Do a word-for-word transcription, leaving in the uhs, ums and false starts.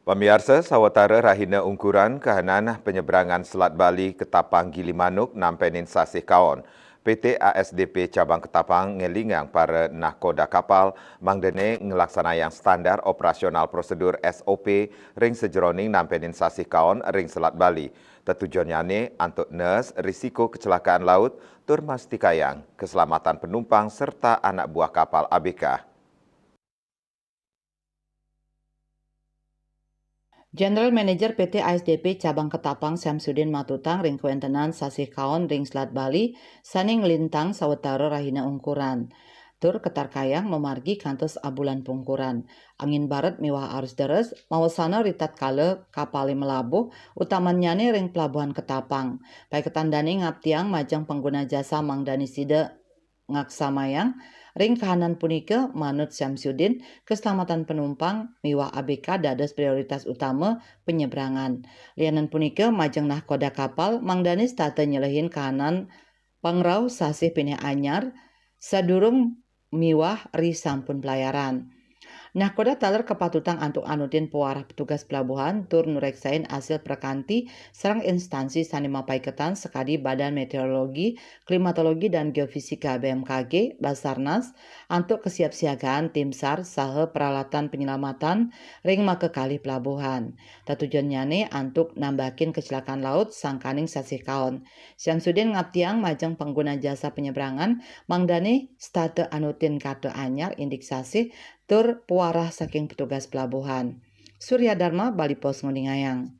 Pamiarsa, sawatara rahina ungkuran kahanan penyeberangan Selat Bali Ketapang Gilimanuk nampenin sasih kaon. P T A S D P Cabang Ketapang ngelingang para nahkoda kapal mangdane ngelaksanayang standar operasional prosedur S O P ring sajeroning nampenin sasih kaon ring Selat Bali. Tetujonnyane antuk nes risiko kecelakaan laut tur mastikayang keselamatan penumpang serta anak buah kapal A B K. General Manager P T A S D P Cabang Ketapang Syamsuddin matutang ring kawentenan sasih kaon ring Selat Bali sane nglintang sawetara rahina ungkuran. Tur katarkayang mamargi kantos abulan pungkuran. Angin baret miwah arus deres mawasana ritatkala kapale malabuh, utamannyane ring Pelabuhan Ketapang. Paiketan dane ngaptiang majeng pangguna jasa mangdane sida ngaksamayang ring kahanan punika. Manut Syamsuddin, keselamatan penumpang miwah A B K dados prioritas utama penyeberangan. Lianan punika, majeng nahkoda kapal mangdane setata nyelehin kahanan pangrauh sasih pinih anyar sadurung miwah ri sampun pelayaran. Nahkoda taler kapatutang antuk anutin pawarah petugas pelabuhan tur nureksain asil prakanti sareng instansi sane mapaiketan sakadi Badan Meteorologi, Klimatologi, dan Geofisika B M K G, Basarnas, antuk kesiapsiagaan tim SAR saha peralatan penyelamatan ring makakalih pelabuhan. Tetujonnyane antuk nambakin kecelakaan laut sangkaning sasih kaon. Syamsuddin ngaptiang majeng pangguna jasa penyeberangan mangdane setata anutin kata anyar indik sasih tur pawarah saking petugas pelabuhan. Surya Dharma, Bali Post, nguningayang.